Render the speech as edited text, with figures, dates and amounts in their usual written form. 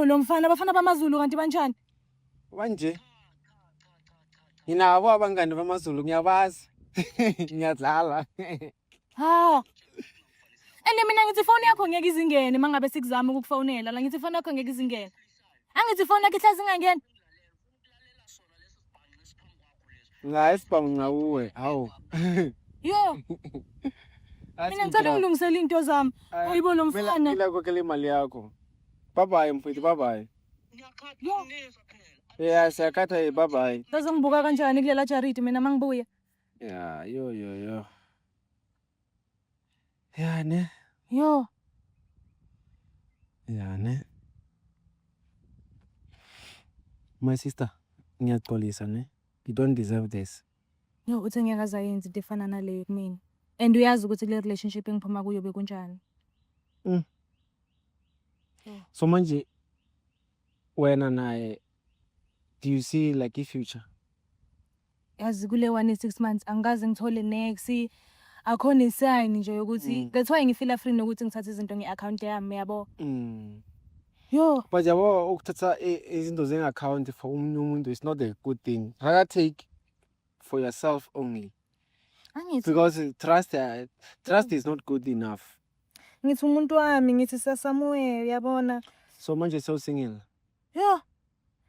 Yo, lo mfana, abafana bamaZulu kanti banjani? Manje nginabo abangani bamaZulu, ngiyabazi. Ngiyadlala. Ha. Ene mina ngithi ifoni yakho ngeke izingene mangabe sikuzama ukukufonela. La ngithi ifoni yakho ngeke izingene. Angithi ifoni yakho ihlezi ingangeni. Ngayi isibhamu ngawuwe. Hawu. Yo, mina ngicela ungilungisele into zami. Hayibo lo mfana. Kumele khokhele imali yakho. Bye bye mfethu, bye bye. Yo, Yeah, siyakhatha, bye bye. bazongibuka kanjani kulela jaridi mina mangibuya? Yeah, yo yo yo. Ya ne. Yo. Ya ne. My sister, ngiyaxolisa ne. You don't deserve this. Yo, uthi ngeke azayenza into efana naleyo kumina. And uyazi ukuthi kule relationship engiphuma kuyo bekunjani. So manje wena naye, do you see like i-future? Yazi kule 1 6 months angikaze ngithole nex, akho ne-sign nje yokuthi, that's why ngifeela free nokuthi ngithathe izinto nge-account yami, yabo. Yo. But yabo, ukuthatha izinto zenge-account for omunye umuntu is not a good thing. Rather take for yourself only. Angithi Because trust is not good enough. Ngithi umuntu wami, ngithi sasamuwe, yabona. So manje so single. Yo.